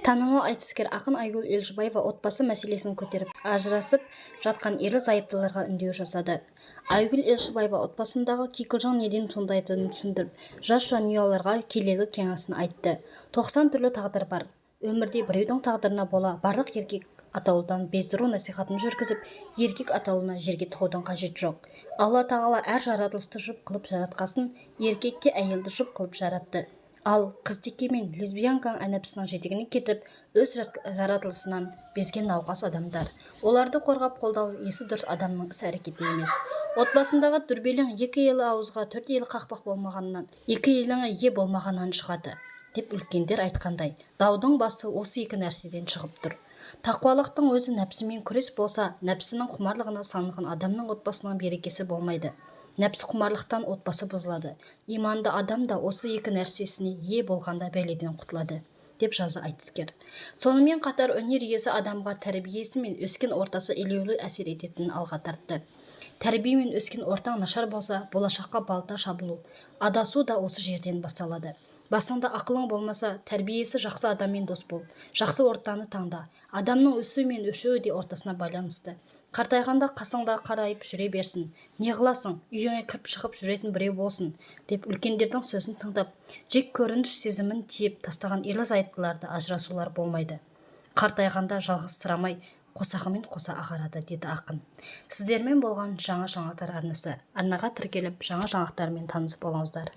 Танымал айтыскер ақын Айгүл Елшібаева отбасы мәселесін көтеріп, ажырасып жатқан ерлі-зайыптыларға үндеу жасады. Айгүл Елшібаева отбасындағы кикілжің неден туындайтынын түсіндіріп, жас жанұяларға келелі кеңесін айтты. 90 түрлі тағдыр бар. Өмірде біреудің тағдырына бола барлық еркек атаулыдан бездіру насихатын жүргізіп, еркек атаулыны жерге тығудың қажеті жоқ. Алла тағала әр жаратылысты жұп қылып жаратқасын, еркекке әйелді жұп қылып жаратты. Ал қызтеке мен лесбиянканың әнәпсінің жетегіне кетіп, өз жаратылысынан безген науқас адамдар. Оларды қорғап қолдау есі дұрыс адамның іс-әрекеті емес. Отбасындағы дүрбелең екі елі ауызға төрт елі қақпақ болмағаннан, екі еліңе ие болмағаннан шығады, деп үлкендер айтқандай, даудың басы осы екі нәрседен шығып тұр. Тақуалықтың өзі нәпсімен күрес болса, нәпсінің құмарлығына салынған адамның отбасының берекесі болмайды. Нәпсі құмарлықтан отбасы бұзылады. Иманды адам да осы екі нәрсесіне ие болғанда бәледен құтылады, деп жазды айтыскер. Сонымен қатар өнер иесі адамға тәрбиесі мен өскен ортасы елеулі әсер ететінін алға тартты. Тәрбие мен өскен ортаң нашар болса, болашаққа балта шабылу, адасу да осы жерден басталады. Басыңда ақылың болмаса, тәрбиесі жақсы адаммен дос бол, жақсы ортаны таңда. Адамның өсуі мен өшуі де ортасына байланысты. Қартайғанда қасыңда қарайып жүре берсін. Не қыласың, үйіңе кіріп шығып жүретін біреу болсын, деп үлкендердің сөзін тыңдап, жек көрініш сезімін тиеп тастаған ерлі-зайыптыларды ажырасулар болмайды. Қартайғанда жалғыз сұрамай, қосағымен қоса ағарады, деді ақын. Сіздермен болған Жаңа жаңалықтар арнасы. Арнаға тіркеліп, жаңа жаңалықтармен таныс болыңыздар.